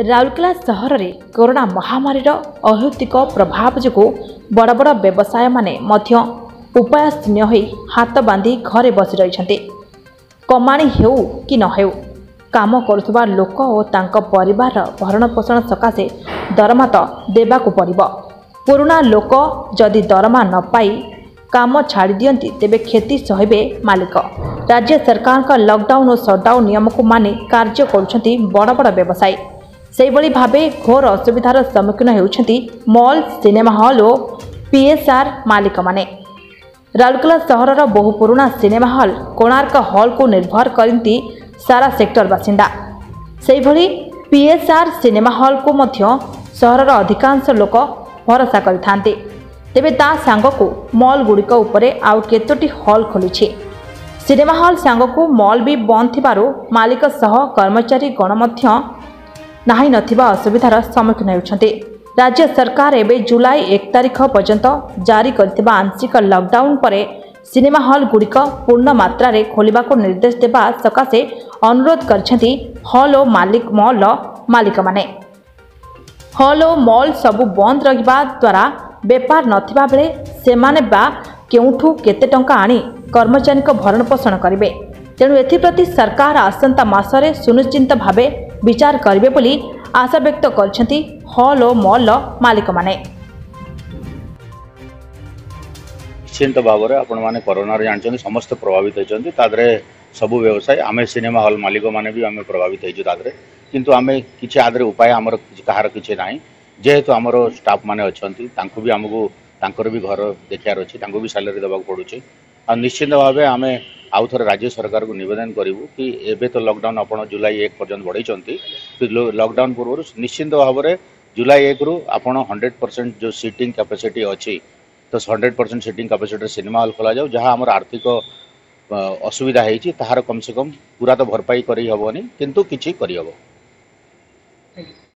ରାଉରକେଲା ସହରରେ କରୋନା ମହାମାରୀର ଅହୈତୁକ ପ୍ରଭାବ ଯୋଗୁଁ ବଡ଼ ବଡ଼ ବ୍ୟବସାୟମାନେ ମଧ୍ୟ ଉପାୟଶୂନ୍ୟ ହୋଇ ହାତ ବାନ୍ଧି ଘରେ ବସି ରହିଛନ୍ତି। କମାଣି ହେଉ କି ନ ହେଉ, କାମ କରୁଥିବା ଲୋକ ଓ ତାଙ୍କ ପରିବାରର ଭରଣପୋଷଣ ସକାଶେ ଦରମା ତ ଦେବାକୁ ପଡ଼ିବ। ପୁରୁଣା ଲୋକ ଯଦି ଦରମା ନ ପାଇ କାମ ଛାଡ଼ି ଦିଅନ୍ତି, ତେବେ କ୍ଷତି ସହିବେ ମାଲିକ। ରାଜ୍ୟ ସରକାରଙ୍କ ଲକଡାଉନ୍ ଓ ସଟ୍ଡାଉନ୍ ନିୟମକୁ ମାନି କାର୍ଯ୍ୟ କରୁଛନ୍ତି ବଡ଼ ବଡ଼ ବ୍ୟବସାୟୀ। ସେହିଭଳି ଭାବେ ଘୋର ଅସୁବିଧାର ସମ୍ମୁଖୀନ ହେଉଛନ୍ତି ମଲ୍, ସିନେମା ହଲ୍ ଓ ପିଏସ୍ଆର୍ ମାଲିକମାନେ। ରାଉରକେଲା ସହରର ବହୁ ପୁରୁଣା ସିନେମା ହଲ୍ କୋଣାର୍କ ହଲ୍କୁ ନିର୍ଭର କରନ୍ତି ସାରା ସେକ୍ଟର ବାସିନ୍ଦା। ସେହିଭଳି ପିଏସ୍ଆର୍ ସିନେମା ହଲ୍କୁ ମଧ୍ୟ ସହରର ଅଧିକାଂଶ ଲୋକ ଭରସା କରିଥାନ୍ତି। ତେବେ ତା ସାଙ୍ଗକୁ ମଲ୍ଗୁଡ଼ିକ ଉପରେ ଆଉ କେତୋଟି ହଲ୍ ଖୋଲିଛି। ସିନେମା ହଲ୍ ସାଙ୍ଗକୁ ମଲ୍ ବି ବନ୍ଦ ଥିବାରୁ ମାଲିକ ସହ କର୍ମଚାରୀ ଗଣ ମଧ୍ୟ ନାହିଁ ନଥିବା ଅସୁବିଧାର ସମ୍ମୁଖୀନ ହେଉଛନ୍ତି। ରାଜ୍ୟ ସରକାର ଏବେ ଜୁଲାଇ 1 ତାରିଖ ପର୍ଯ୍ୟନ୍ତ ଜାରି କରିଥିବା ଆଂଶିକ ଲକଡାଉନ୍ ପରେ ସିନେମା ହଲ୍ଗୁଡ଼ିକ ପୂର୍ଣ୍ଣ ମାତ୍ରାରେ ଖୋଲିବାକୁ ନିର୍ଦ୍ଦେଶ ଦେବା ସକାଶେ ଅନୁରୋଧ କରିଛନ୍ତି ହଲ୍ ଓ ମାଲିକ ମଲ୍ର ମାଲିକମାନେ। ହଲ୍ ଓ ମଲ୍ ସବୁ ବନ୍ଦ ରହିବା ଦ୍ୱାରା ବେପାର ନଥିବା ବେଳେ ସେମାନେ ବା କେଉଁଠୁ କେତେ ଟଙ୍କା ଆଣି କର୍ମଚାରୀଙ୍କ ଭରଣପୋଷଣ କରିବେ? ତେଣୁ ଏଥିପ୍ରତି ସରକାର ଆସନ୍ତା ମାସରେ ସୁନିଶ୍ଚିତ ଭାବେ ବିଚାର କରିବେ ବୋଲି ଆଶା ବ୍ୟକ୍ତ କରିଛନ୍ତି ହଲ୍ ଓ ମଲ୍ର ମାଲିକମାନେ। ନିଶ୍ଚିନ୍ତ ଭାବରେ ଆପଣମାନେ କରୋନାରେ ଜାଣିଛନ୍ତି, ସମସ୍ତେ ପ୍ରଭାବିତ ହେଇଛନ୍ତି। ତା ଦେହରେ ସବୁ ବ୍ୟବସାୟୀ, ଆମେ ସିନେମା ହଲ୍ ମାଲିକମାନେ ବି ଆମେ ପ୍ରଭାବିତ ହେଇଛୁ ତା ଦେହରେ। କିନ୍ତୁ ଆମେ କିଛି ଆ ଦେହରେ ଉପାୟ ଆମର କିଛି କାହାର କିଛି ନାହିଁ। ଯେହେତୁ ଆମର ଷ୍ଟାଫ୍ ମାନେ ଅଛନ୍ତି, ତାଙ୍କୁ ବି ଆମକୁ ତାଙ୍କର ବି ଘର ଦେଖିବାର ଅଛି, ତାଙ୍କୁ ବି ସାଲାରୀ ଦେବାକୁ ପଡ଼ୁଛି। ଆଉ ନିଶ୍ଚିନ୍ତ ଭାବେ ଆମେ ଆଉ ଥରେ ରାଜ୍ୟ ସରକାରକୁ ନିବେଦନ କରିବୁ କି ଏବେ ତ ଲକଡାଉନ୍ ଆପଣ ଜୁଲାଇ 1 ପର୍ଯ୍ୟନ୍ତ ବଢ଼େଇଛନ୍ତି, ଲକଡାଉନ୍ ପୂର୍ବରୁ ନିଶ୍ଚିନ୍ତ ଭାବରେ ଜୁଲାଇ 1ରୁ ଆପଣ 100% ଯେଉଁ ସିଟିଂ କାପାସିଟି ଅଛି, ତ 100% ସିଟିଂ କାପାସିଟିରେ ସିନେମା ହଲ୍ ଖୋଲାଯାଉ। ଯାହା ଆମର ଆର୍ଥିକ ଅସୁବିଧା ହେଇଛି, ତାହାର କମ୍ ସେ କମ୍ ପୁରା ତ ଭରପାଇ କରିହେବନି, କିନ୍ତୁ କିଛି କରିହେବ।